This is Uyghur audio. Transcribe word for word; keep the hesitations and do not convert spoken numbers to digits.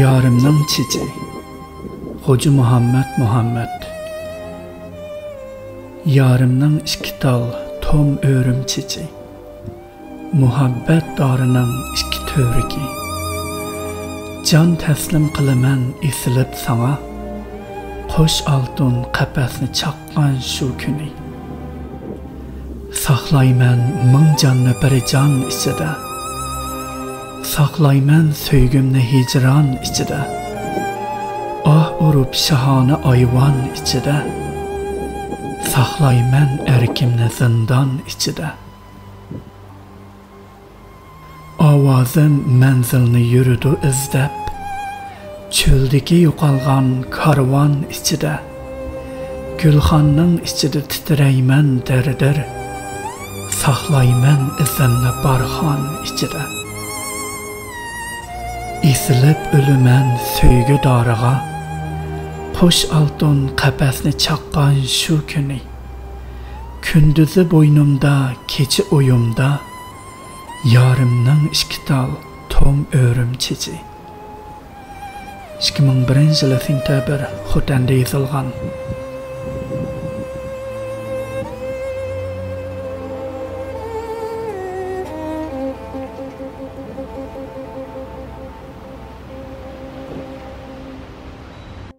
يارىمنىڭ چېچى. خوجا مۇھەممەد مۇھەممەد. يارىمنىڭ ئىككى تال توم ئۆرۈم چېچى. مۇھەببەت دارىنىڭ ئىككى تۈۋرۈكى. جان تەسلىم قىلىمەن ئېسىلىپ ساڭا، قوش ئالتۇن قەپەسنى چاققان شۇ كۈنى. ساقلايمەن مىڭ جاننى بىر جان ئىچىدە، ساقلايمەن سۆيگۈمنى ھىجران ئىچىدە، ئاھ ئۇرۇپ شاھانە ئايۋان ئىچىدە، ساقلايمەن ئەركىمنى زىندان ئىچىدە. ئاۋازىم مەنزىلنى يۈرىدۇ ئىزدەپ، چۆلدىكى يوقالغان كارۋان ئىچىدە. گۈلخاننىڭ ئىچىدە تىترەيمەن دىر-دىر، ساقلايمەن ئىزىمنى بارخان ئىچىدە. ئېسىلىپ ئۆلىمەن سۆيگۈ دارىغا، قوش ئالتۇن قەپەسنى چاققان شۇ كۈنى. كۈندۈزى بوينۇمدا، كېچە ئويۇمدا، يارىمنىڭ ئىككى تال توم ئۆرۈم چېچى. ئىككى مىڭ بىرىنچى يىلى سېنتەبىر، خوتەندە يېزىلغان.